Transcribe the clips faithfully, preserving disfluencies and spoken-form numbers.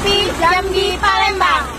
Jambi Palembang.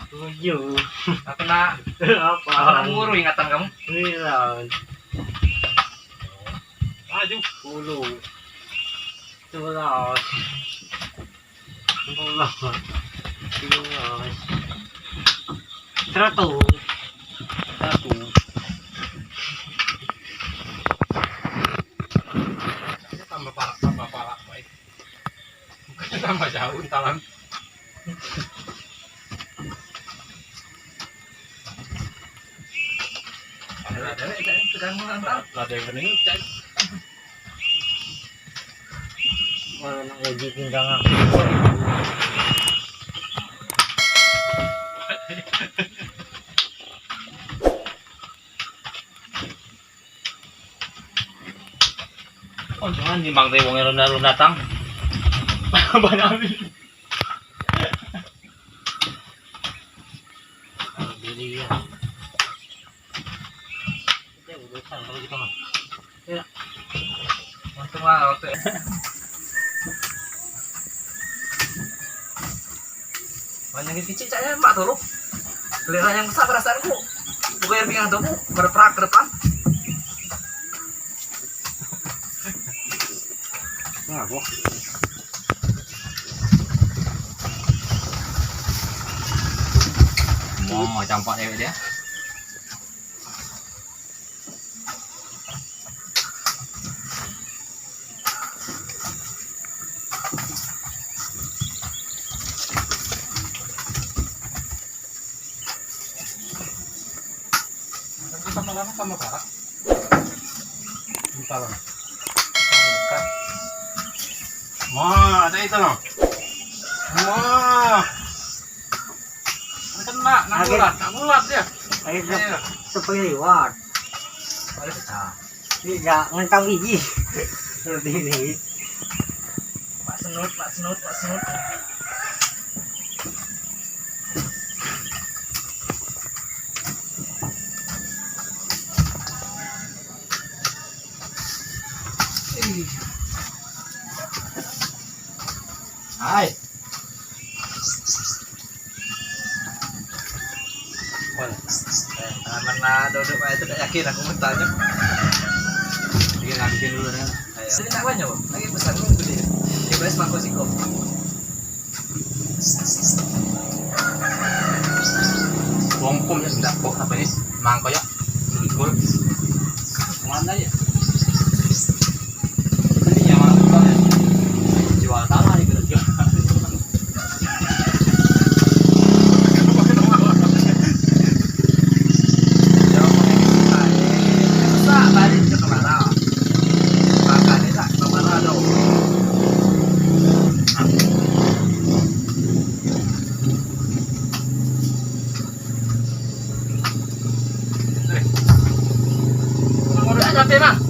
Tujuh. Aku nak, apa? Aku nak menguru ingatan kamu. Sembilan. Maju. Sepuluh. Sebelas. Lima belas. Lima belas. Seratus. Seratus. Tambah parak, tambah parak, baik. Tambah jauh di talan. Ada, ada, ada, tukang ngantar. Ada yang bening, cek. Wah, nak ngaji pinggang aku. Oh, jangan timbang teh wong ronda-ronda datang. Banyak. Alhamdulillah. Kita urusan kalau kita mah. Ya. Untung lah, oke. Banyak yang kecil cak nembak tu, lu. Giliran yang besar perasaanku. Bukan yang pinggang tu, berperak ke depan. Nah, gua. Mau campak dewek dia. Sama-sama sama, Pak. Bentar, Bang. Wah, ada itu, loh. Wah. Kena, nak bulat, nak bulat dia. Ayo, iya. Seperti liwat. Ayo, pecah. Ini dah ngentang gigi. Seperti ini. Pak Senut, Pak Senut, Pak Senut. Hai. Pol. Eh, aman lah, duduk aja tu, tak yakin aku bertanya. Dia ngabisin dulu dah. Ayo. Sini tak banyak, Bang. Lagi pesan lu gede. Dia beres mangkok siko. Wong pun ya, dak kok apa ni? Mangkok ya. Betul. Mana ya? Ini yang mana tukang ya? Jual tanah itu, jual. Besar balik ke Kemarau. Makan enak ke Kemarau dong. Mau dah sampai, Bang?